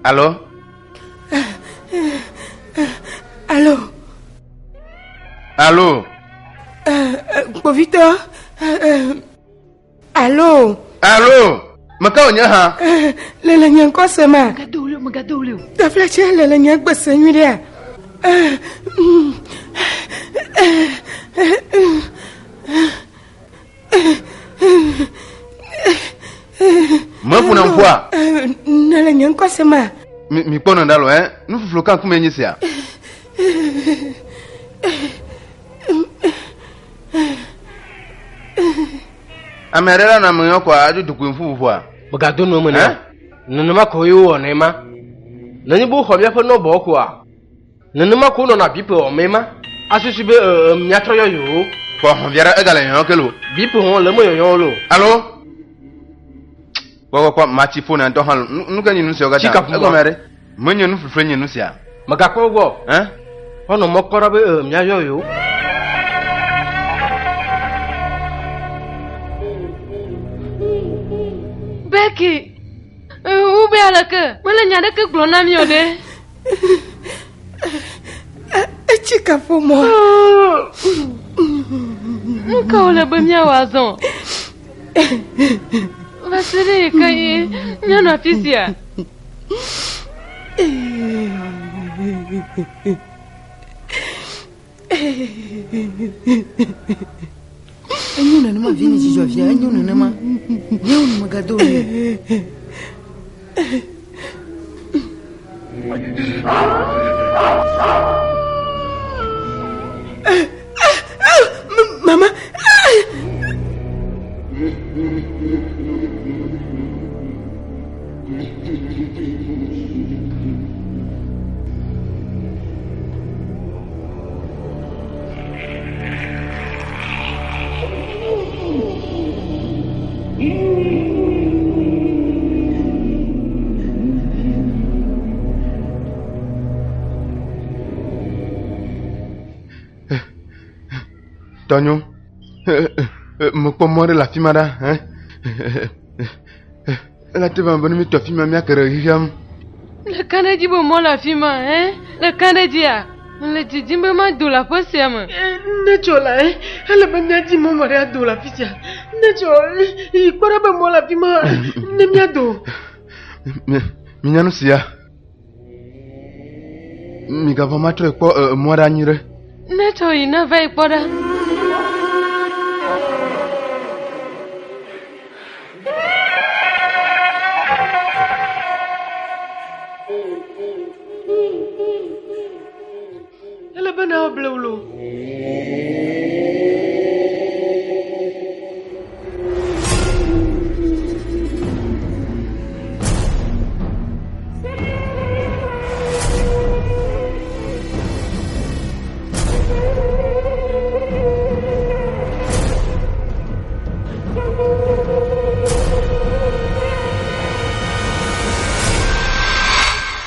Alo? Alo? Alo? Kpovitɔ? Alo? Alo? Meka wònye hã? Le le nye ŋkɔ se ma? Megado ɣli o, megado ɣli o. Taflatse le le nye gbe se nyui ɖea? Meƒona ŋkua? Ne le nye ŋkɔ se ma? Mi mi kpɔ nɔ ɖa lo, ɛ? Nufuflu ka ŋkume nye sia? Ame aɖe la nɔ ame yɔ kɔa adzo dogoe ŋuƒuƒua? Megado nu eme na. Nenema ko ye wowɔnɛ ma. Nenye be woxɔ míaƒe nɔbɔwo koa, nenema ko wonɔna bipe wɔmee ma. Asusu be e, míatrɔ yɔ yewo. Kpɔ hɔ̃via ɖe egale yɔyɔ ke lo. Bipe hɔ̃ le eme yɔyɔ lo. Alo? Kpɔ kpɔ kpɔ matsi fone ŋutɔ hã lo. Nu nu ke nyi nu siawo katã. Tsi kaƒomɔ. Egɔme ɖe? Menye nu fufle nye nu sia. Megakpɔ wo gbɔ. Ɛ? Woanɔ mɔ kpɔm ɖa be e, míayɔ yewo. Becky, wobe aleke? Mele nya aɖeke gblɔm na mi o ɖe. Etsi kaƒomɔ. Nu ka wòle be míawɔ azɔ? Va se ɖe ɣekaɣie míanɔ afi sia? Enyo nenema vi ni dzidzɔ via enyo nenema. Míawo nu megado ɣli o. Tɔnyo, mekpɔ mɔ ɖe le afi ma ɖa. Ele te va be ne míetɔ afi ma míake ɖe xexea me. Le ka ɖe dzi be mɔ le afi ma, ɛ? Le ka ɖe dzia? Le didim be mado le aƒe sia me. Ne tsɔ la, ɛ, ele be míadi mɔnu aɖe ado le afi sia. Ne tsɔ, yi kpɔ ɖa be mɔ le afi ma ne míado. Minya nu sia. Migavɔ matrɔe kpɔ mɔ ɖe anyi ɖe. Ne tsɔ yi ne va yi kpɔ ɖa. Ele be nawɔ blewu loo.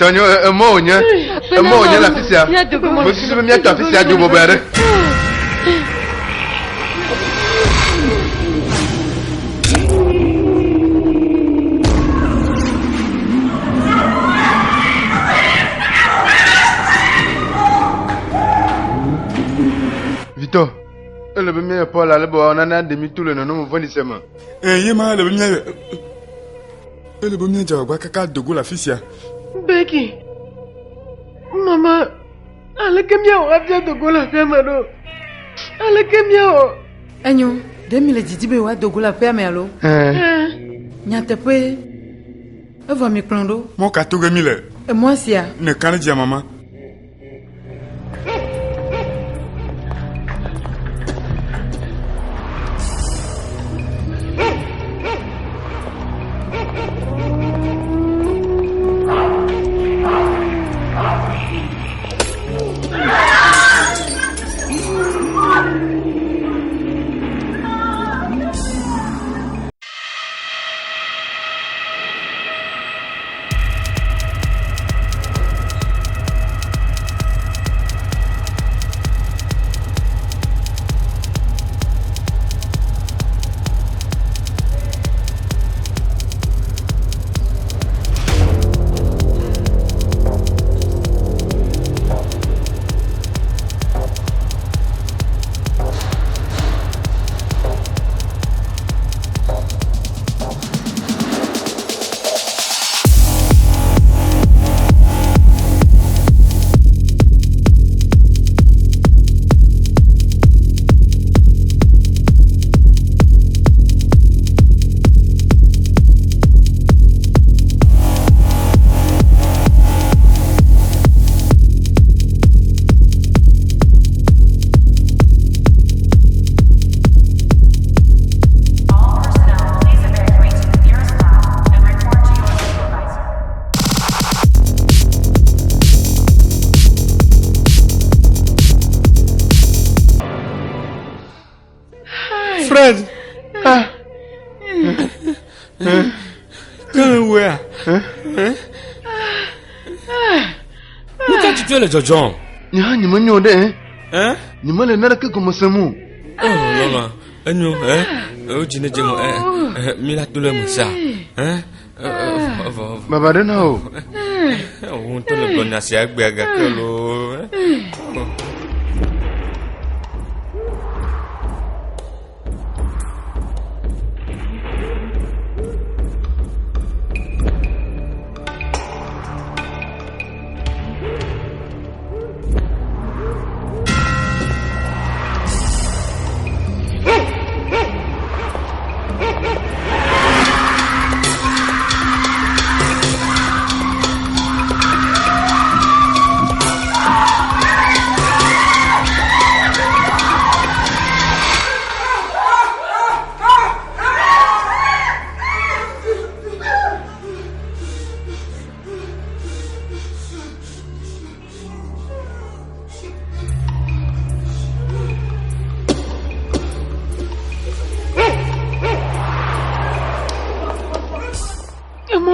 Tɔnyo, emɔ wònye. Emɔ wònye le afi sia. Mesusu be míatɔ afi sia dzo bɔbɔe aɖe. Vitɔ, ele be míayɔ Paul ale be wòawɔ nane aɖe mí to le nɔnɔme vɔ̃ɖi sia me. Eye ma ele be míayɔ. Ele be míadze agbagba kaka ado go le afi sia. Becky, mama, aleke míawɔ hafi ado go le aƒea me ɖo? Aleke míawɔ? Enyo, ɖe mi le didi be yewoado go le aƒea me alo? Ɛ̃. Nyateƒee, evɔ mi kplɔm ɖo. Mɔ ka to ge mi le? Emɔ sia. Nèka ɖe dzia, mama. All personnel, please evacuate to the nearest lab and report to your supervisor. Fred! Ah! Ke wea? Nu ka tutu le dzɔdzɔm? Nye hã nyemenyo ɖe. Ɛ? Nyemele naneke gɔme sem o. Oh, lɔlɔ, enyo, ɛ? Wodzi ne dze mo, ɛ? Mi la to le eme sia, ɛ? Evɔ, evɔ. Baba ɖe na o. Wò ŋutɔ le gblɔ nya sia egbea gake loo. ɛ?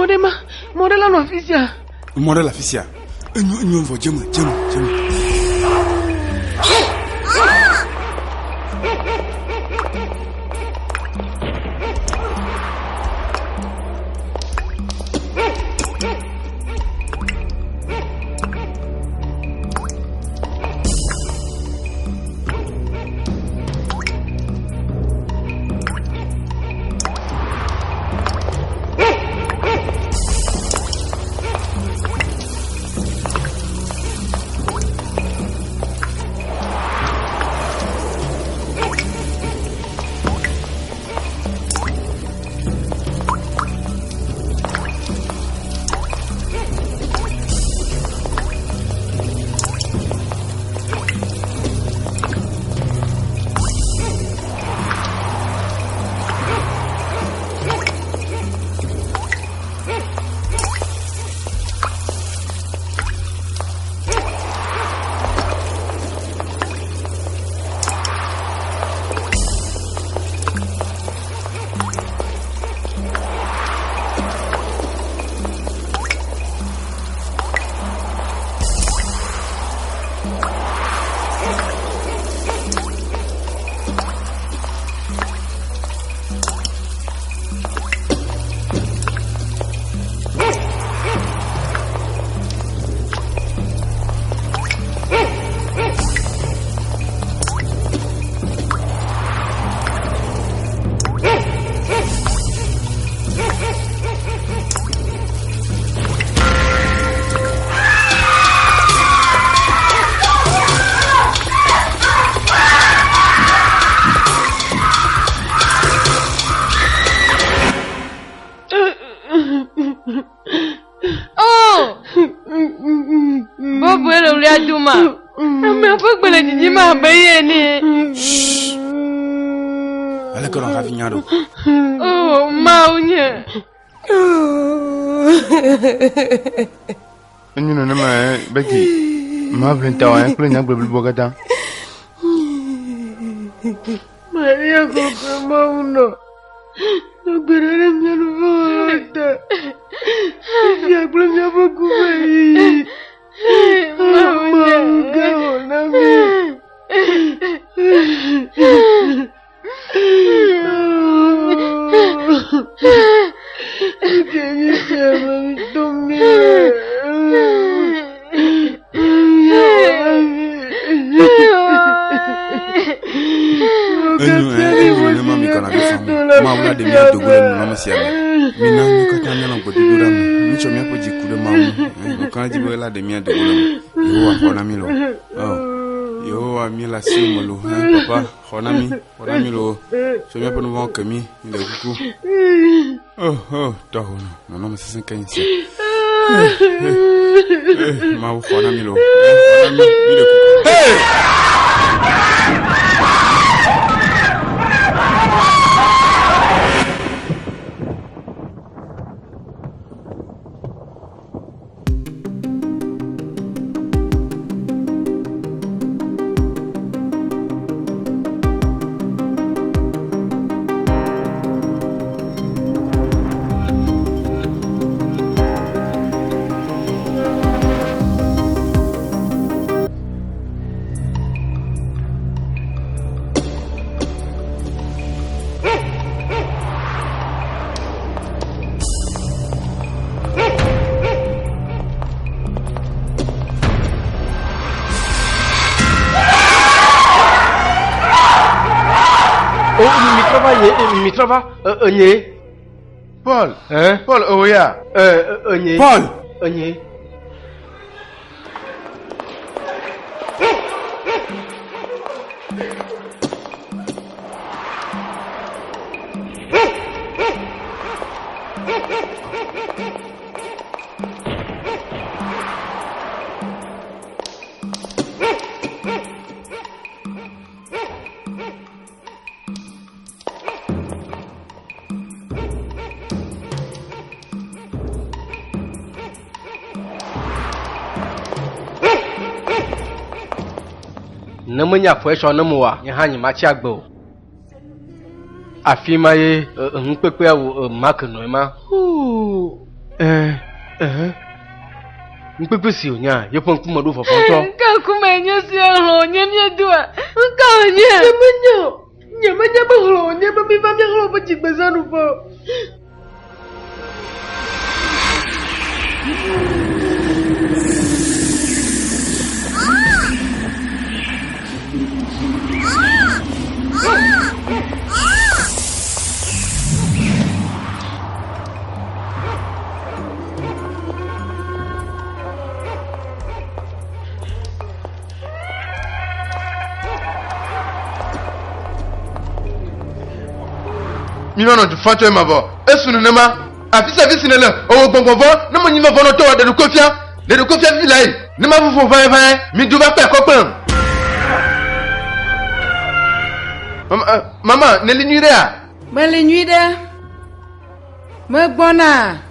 ɖe ma, mɔ ɖe la nɔ afi sia. Mɔ ɖe le afi sia. Enyo, enyo vɔ, dze me, dze me, dze me. Oh! Bɔbɔe le ɣlia doma. Amea ƒe gbe le dzidzim abe ye ene. Aleke nɔ hafi nya ɖo? Oh, Mawu nye. Enyo nenema Becky. Maʋli ta wɔ kple nyagbe blibo katã. Maria kɔkɔe Mawu nɔ. Do gbe ɖa ɖe mía nu vɔ̃wo ta. Fifia kple míaƒe ku ƒe ɣeyiɣi. Mawu gã xɔ na mí. Ke nye sia me tom mí le. Enyo ɛ enyo nenema mi kana be fam. Mawu la ɖe mía dogo le nɔnɔme sia me. Mina mí katã míanɔ gbedodoɖa me. Mítsɔ míaƒe dzi ku ɖe Mawu ŋu. Ɛ, Meka ɖe edzi be ela ɖe mía dogo le eme. Yehowa xɔ na mí loo. Ɔ, Yehowa míele asiwò me loo. Ɛ, Papa, xɔ na mí, xɔ na mí loo. Tsɔ míaƒe nu vɔ̃wo ke mí. Míɖe kuku. Oh, oh, tɔhonɔ, nɔnɔme sesẽ kae nye sia. Mawu xɔ na mí loo. Xɔ na mí, míɖe kuku. Hey! Oh, mitrɔ va nye, mitrɔ va, enye. Paul, Paul, ewo ya. Enye. Paul. Enye. Ne menye afɔe sɔ ne mo wa, nye hã nyematsi agbe o. Afi ma ye nukpekpea wò Mark nɔe ma. Oo. Ɛɛ, ɛhɛ. Nukpekpe si wònyea, yeƒe ŋkume ɖo vɔvɔ̃ ŋutɔ. Ŋka ŋkume nye sia hlɔ̃ wònye míedoa? Ŋka wònye? Nyemenya o. Nyemenya be hlɔ̃ wònye be míva mía xɔlɔ̃ ƒe dzigbezã ɖuƒe o. Mi va nɔ du fã tso ema vɔ. Esu nenema. Afi sia afi si nèle, ewò gbɔgbɔ vɔ̃, ne menyi vɔvɔ̃ nɔtɔ oa, ɖe ɖokuiwò fia. Ɖe ɖokuiwò fia fifi lae, ne mavuvu wò ʋãʋãe. Mido va kpe akɔ kpem. Mama, eh, mama, nèli nyuiɖea? Meli nyuiɖe. Megbɔna.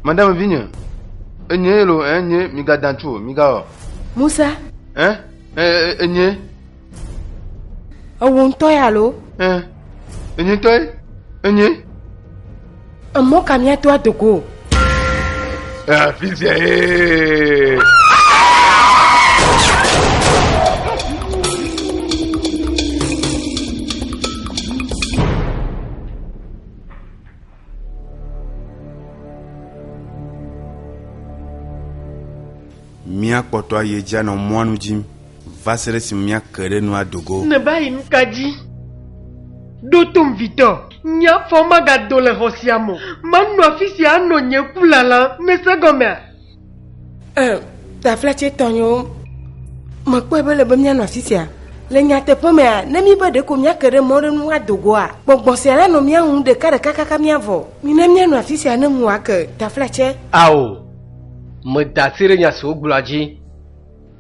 Madame vinye. Enye lo, enye migada tso, migawɔ. Musa. Ɛ, ɛ, enye. Ewò ŋutɔ ya alo? Ɛ, enye ŋutɔ ye. Enye. Emɔ ka míato ado go? Afi sia ye. Míakpɔtɔ ayi edzi anɔ mɔa nu dzim va se ɖe esime míake ɖe nu ado go. Ne va yi nu ka dzi? Ɖo tom vitɔ, nye afɔ magado le xɔ sia me o. Manɔ afi sia anɔ nye ku lalam. Nèse gɔmea? E, taflatse tɔnyewo, mekpɔe be ele be míanɔ afi sia. Le nyateƒe mea, ne míbe ɖeko míake ɖe mɔ ɖe nu ado goa, gbɔgbɔ sia la nɔ mía ŋu ɖekaɖeka kaka míavɔ. Mina míanɔ afi sia ne ŋu wòake, taflatse. Ao, meda asi ɖe nya si wogblɔa dzi.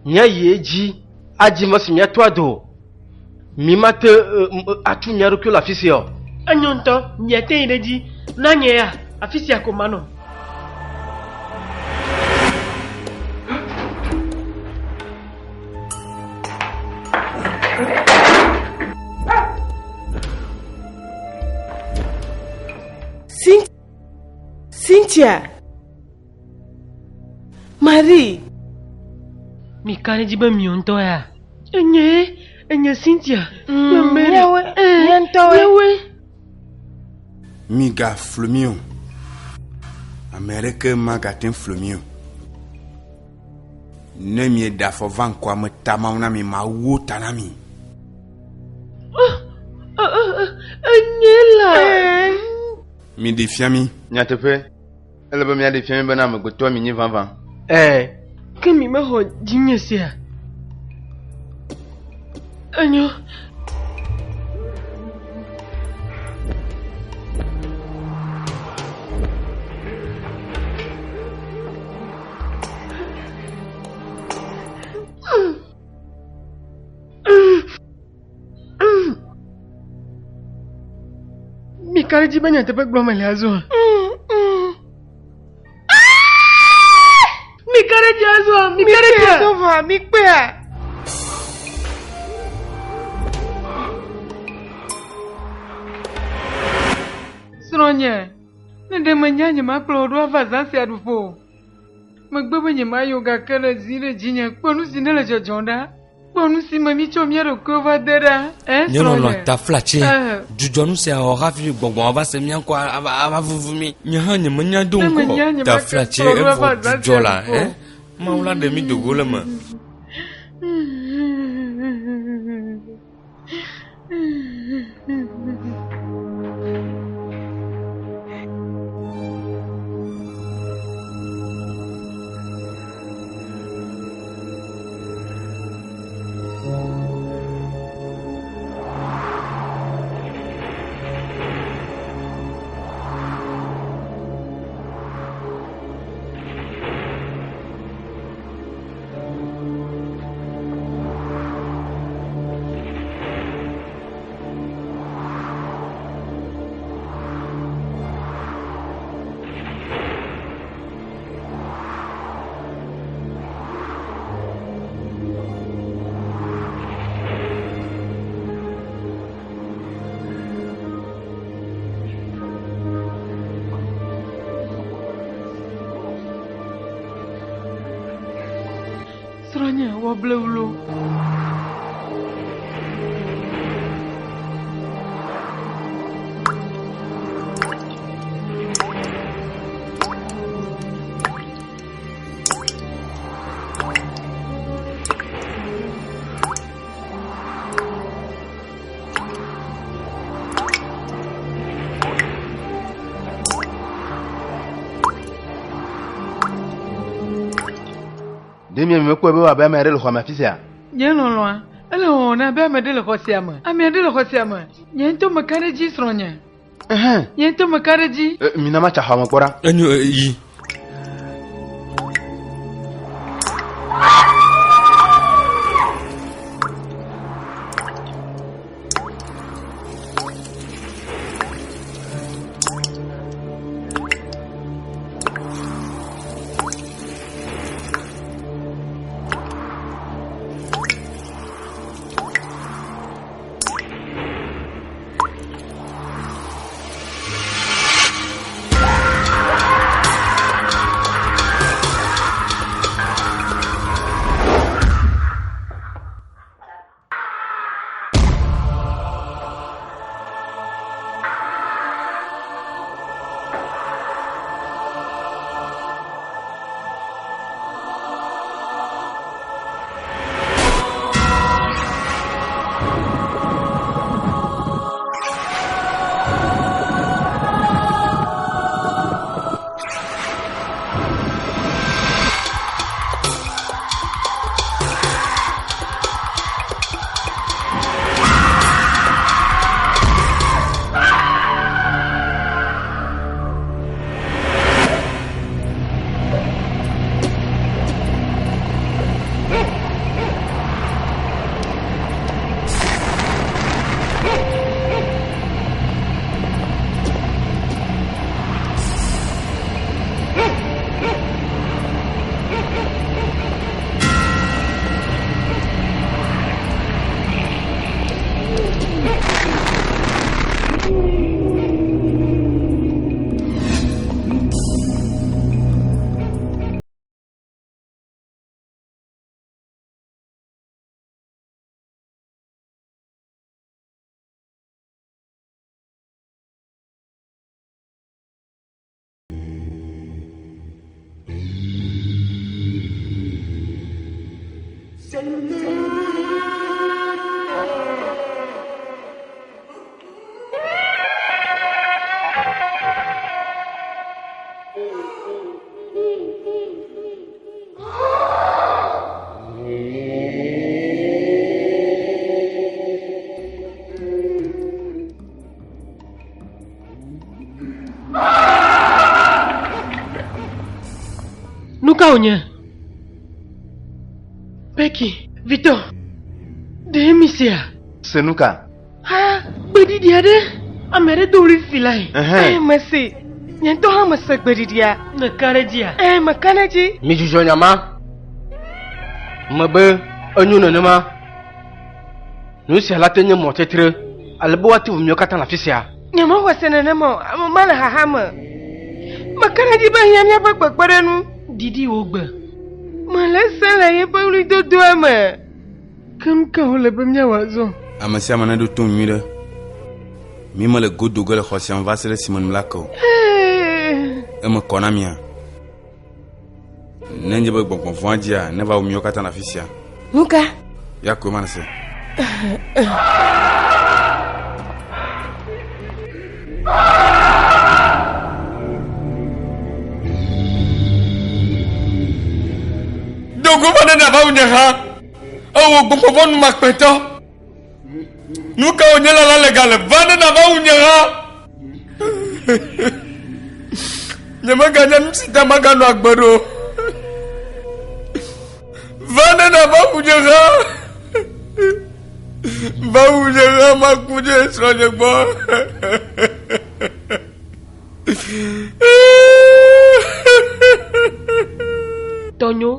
Míayi edzi adi mɔ si míato ado. Mímate atu mía ɖokuiwo le afi sia o. Enyo ŋutɔ, miate yi ɖe edzi. Na nye ya, afi sia ko manɔ. Cynthia! Marie! Mika ɖe edzi be miwo ŋutɔ ya. Enye, enye Cynthia. Míawoe, mía ŋutɔwoe. Míawoe. Migaflu mí o. Ame aɖeke magate ŋu flu mí o. Ne mieɖe afɔ va ŋkɔa me ta mawu na mi, mawu wo ta na mi. Enye la. Miɖe fia mí. Nyateƒe, ele be míaɖe fia mí bena amegbetɔ mi nyi vavã. Ẽ. Ke mi mexɔ dzinye sia. Enyo. Mika ɖe edzi be nyateƒe gblɔm mele azɔa? Mika ɖe edzi azɔa? Mika ɖe edzi azɔa? Mikpea. Srɔ̃nye, ne ɖe menya nyemakplɔ wò ɖo ava zã sia ɖuƒe o. Megbe be nyemayi o gake le zi ɖe dzinye. Kpɔ nu si nele dzɔdzɔm ɖa. Kpɔ nu si me mítsɔ mía ɖokuiwo va de ɖa. Ẽ, Nye lɔlɔ̃ srɔ̃nye. taflatse, Ẽ. dzudzɔ nu sia wɔ hafi gbɔgbɔ va se mía ŋkɔ ava ava vuvu mí. Nye hã nyemenya do Ne ŋgɔ menya o. nyemake Taflatse kplɔ ɖo evɔ ava zã dzudzɔ sia la, ɖuƒe o. ẽ? Mawu la ɖe mí do go le eme. Srɔ̃nye wɔ blewulo. Ɖe mia mekpɔe be wòabe ame aɖe le xɔa me afi sia? Nye lɔlɔ̃a, ele wɔwɔ na be ame ɖe le xɔ sia me. Ame aɖe le xɔ sia me. Nye ŋutɔ meka ɖe edzi srɔ̃nye. Nye ŋutɔ meka ɖe edzi. Mina matsa xɔa me kpɔ ɖa. Enyo yi. Nu ka wònye? Becky, Victor, ɖe mi sea? Se nu ka? Ha, gbeɖiɖi aɖe. Ame aɖe do ɣli fi lae. Ee, mese. Nye ŋutɔ hã mese gbeɖiɖia. Nèka ɖe edzia? Ee, meka ɖe edzi. Midzudzɔ nya ma. Mebe enyo nenema. Nu sia la te nye mɔtetre ale be woate ŋu miwo katã le afi sia. Nyemexɔ se nenema o. Ame ma le xaxa me. Meka ɖe edzi be ehiã míaƒe kpekpeɖeŋu. Ɖiɖi wò gbe. Mele esem le yeƒe ɣlidodoa me. Ke nu ka wòle be míawɔ azɔ? Ame sia ame neɖo tom nyuiɖe. Mi mele go do ge le xɔ sia me va se ɖe esime nu la ke o. Eme kɔ na mia? Ne nye be gbɔgbɔ vɔ̃a dzia, neva wu miwo katã le afi sia. Nu ka? Ya koe ma nese. Dogo va ne nava wu nye hã. Ewò gbɔgbɔ vɔ̃ numakpɛtɔ. Nu ka wònye lala le gale va ne nava wu nye hã. Nyemeganya nu si ta maganɔ agbe ɖo. Va ne nava wu nye hã. Va wu nye hã maku ɖe srɔ̃nye gbɔ. Tɔnyo,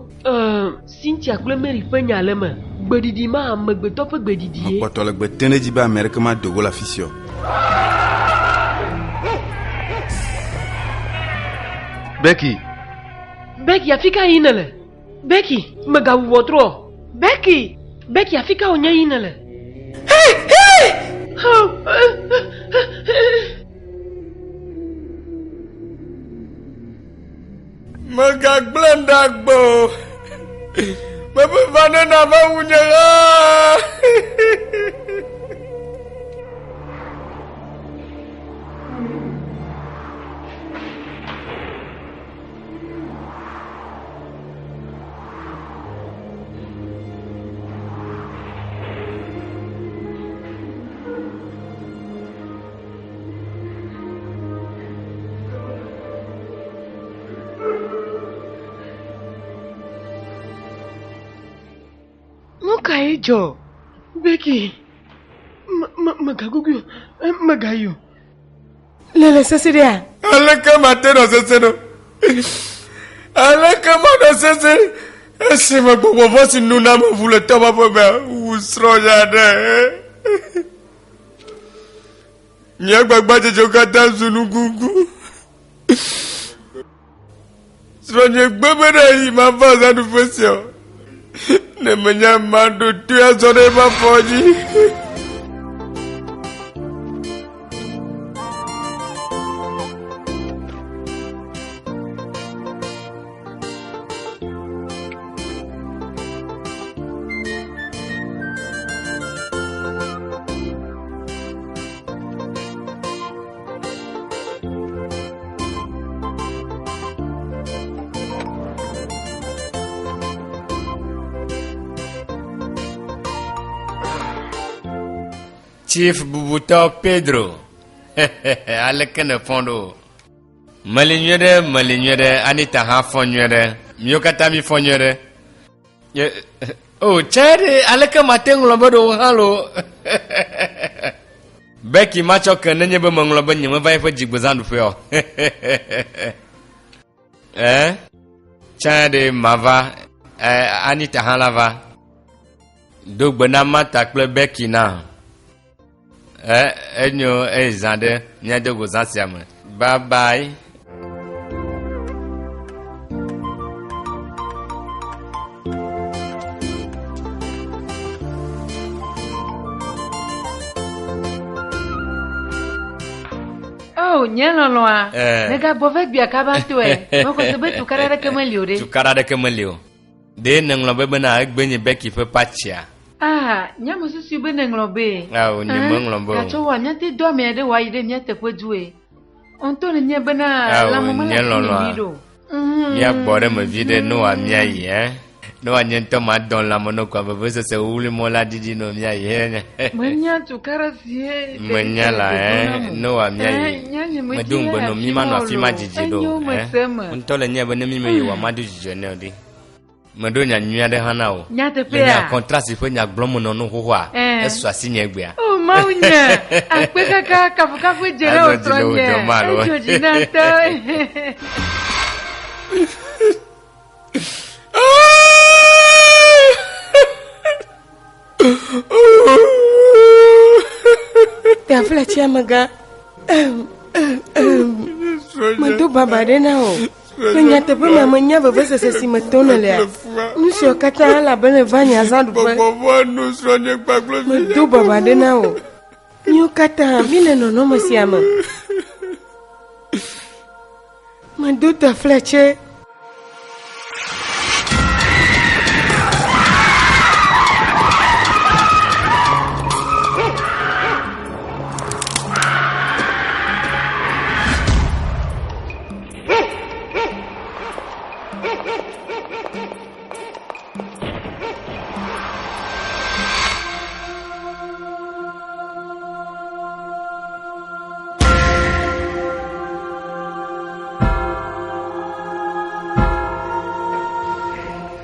Cynthia kple Mary ƒe nya le eme. Gbeɖiɖi ma amegbetɔ ƒe gbeɖiɖie. Mekpɔtɔ le gbe tem ɖe edzi be ame aɖeke mado go le afi sia o. Becky. Becky, afi ka yim nèle? Becky, mègaʋu ʋɔtru o. Becky! Becky, afi ka wònye yim nèle? Mègagblẽm ɖe agbe o. Mebe va ne nàva wu nye hã. Nu kae dzɔ? Becky, mègagugui o, mègayi o. Le le sese ɖea? Aleke mate nɔ sese ɖo? Aleke manɔ sese esime gbɔgbɔ vɔ̃ si nu na meʋu le tɔ ma ƒe mea wu srɔ̃nya ɖe? Nye agbagbadzedzewo katã zu nu gugu. Srɔ̃nye gbe be ɖe yi mava azãɖuƒe sia o. Ne menya maɖo toe azɔ ɖe eƒe afɔ dzi. Chief bubutɔ Pedro, aleke nèfɔ ɖo? Meli nyuie ɖe, meli nyuie ɖe, Anita hã fɔ nyuie ɖe. Míwo katã mífɔ nyuie ɖe. O, oh, tsɛ ɖe, aleke mate ŋlɔ be ɖo hã lo? Becky matsɔ ke nenye be meŋlɔ be nyemeva eƒe dzigbezãɖuƒea o. Eh? Tsɛ ɖe mava, eh, Anita hã la va. Do gbe na Martha kple Becky na. Eh, enyo eye zã ɖe míado go zã sia me. Bye bye. Oh, nye lɔlɔ̃a. Eh. Nègagbɔ va egbea kaba tɔe. Mexɔ se be tukaɖa aɖeke meli o ɖe. Tukaɖa aɖeke meli o. Ɖe nèŋlɔ be bena egbe nye Becky ƒe patsia? Ah, nye mesusui be nèŋlɔ be. Ao, nye meŋlɔ be o. Gatsɔ wòa, míate dɔ ame aɖe wòayi ɖe mía teƒe due. Ŋutɔ nènye bena Ao, lãme mele nye asinye lɔlɔ̃a. nyuie ɖe o. Míagbɔ ɖe eme viɖe ne wòamia yi, ɛ? Ne wòanye ŋutɔ madɔ lãme nɔ kɔa vevesese wuwlui mɔ la didi nɔ míayi, ɛ? Menya tukaɖa si ye Menya la, ɛ? Ne wòamia yi. Medo ŋugbe nɔ mí manɔ afi ma didi ɖo, ɛ? Ŋutɔ le nye be ne mí meyi oa, mado dzidzɔ nɛ o ɖe. Meɖo nya nyui aɖe hã na wò. Nyateƒea? Le nya kɔntrasi ƒe nya gblɔm menɔ nu xoxoa, Ɛ. esu asinye egbea. O Mawu nye, akpe kaka kafukafu dze na wò Azɔ dzi le wò srɔ̃nye. dzɔm alo? Edzo dzi na ŋutɔ. Taflatsi amegã, ehm, ehm, ehm, medo baba ɖe na wò. Le nyateƒe me menya vevesese si me tom nèlea. Nu siawo katã elabe nèva nye azãɖuƒe. Medo baba ɖe na wò. Míwo katã míle nɔnɔme sia me. Medo taflatse.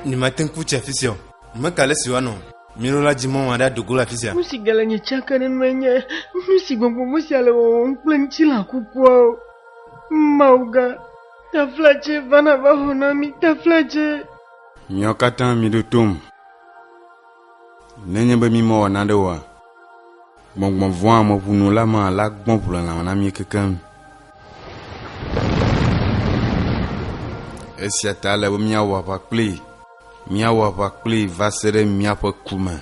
Nyemate ŋu tsi afi sia o. Meka ale si woanɔ. Míɖo la dzi mɔ aɖe ado go le afi sia. Nu si gale nye tsaka ɖe nue nye nu si gbɔgbɔvɔ̃ sia le wɔwɔm kple ŋutilã kukuawo. Mawu gã, taflatse va nàva xɔ na mí, taflatse. Miawo katã miɖo tom. Nenye be mímewɔ nane oa, gbɔgbɔ vɔ̃ ameʋunu la me la gbɔ ʋu le lãme na mí kekeŋ. Esia ta ele be míawɔ aʋa kplii, míawɔ aʋa kplii va se ɖe míaƒe ku me.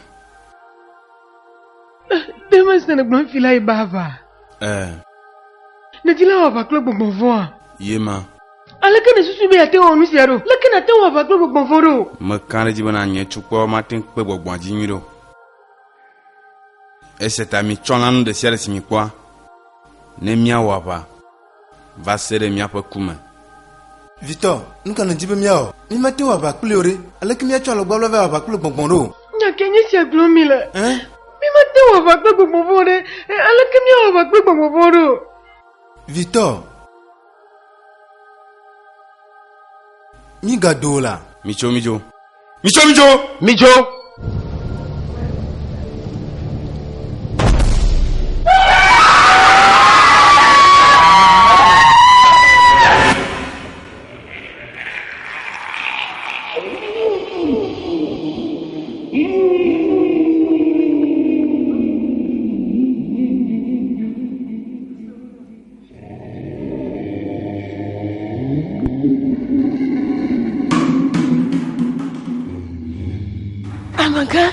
Ɖe mese nègblɔ fi la yi ba aʋa? Ẽ. Nèdi la wɔ aʋa kple gbɔgbɔ vɔ̃a? Ye ma. Aleke nèsusui be yeate ŋu awɔ nu sia ɖo? Leke nàte ŋu awɔ aʋa kple gbɔgbɔ vɔ̃ ɖo? Meka ɖe edzi bena nye tukpeawo mate ŋu kpe gbɔgbɔa dzi nyuie ɖe o. Esia ta mitsɔ lãnu ɖe sia ɖe si mikpɔa, ne míawɔ aʋa va se ɖe míaƒe ku me. Vitɔ, nu ka nèdi be míawɔ? Mímate ŋu awɔ aʋa kplii o ɖe, aleke míatsɔ alɔgbɔabla va wɔ aʋa kple gbɔgbɔ ɖo? Nya kae nye esia gblɔm mile? Ẽ? Mímate ŋu awɔ aʋa kple gbɔgbɔ vɔ̃ o ɖe, aleke míawɔ aʋa kple gbɔgbɔ vɔ̃ ɖo? Vitɔ, mígado o la. Mitso, midzo. Mitso, midzo! Midzo! Amegã.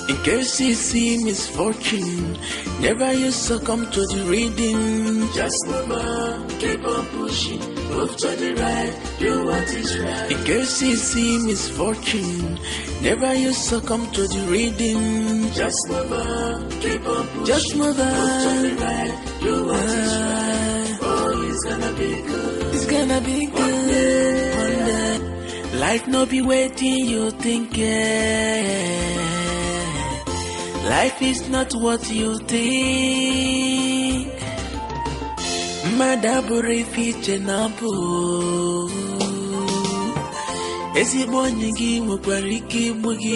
In case you see misfortune, never you succumb to the reading. Just move on, keep on pushing, move to the right, do what is right. In case you see misfortune, never you succumb to the reading. Just move on, keep on pushing, just move on, move to the right, do what is right. Oh, it's gonna be good. It's gonna be good. One day. Life no be waiting, you think. Yeah. Life is not what you think. Mmadụ abụrụ ife iche na ọ bụ. Ezigbo enyi gị nwekwara ike igbu gị.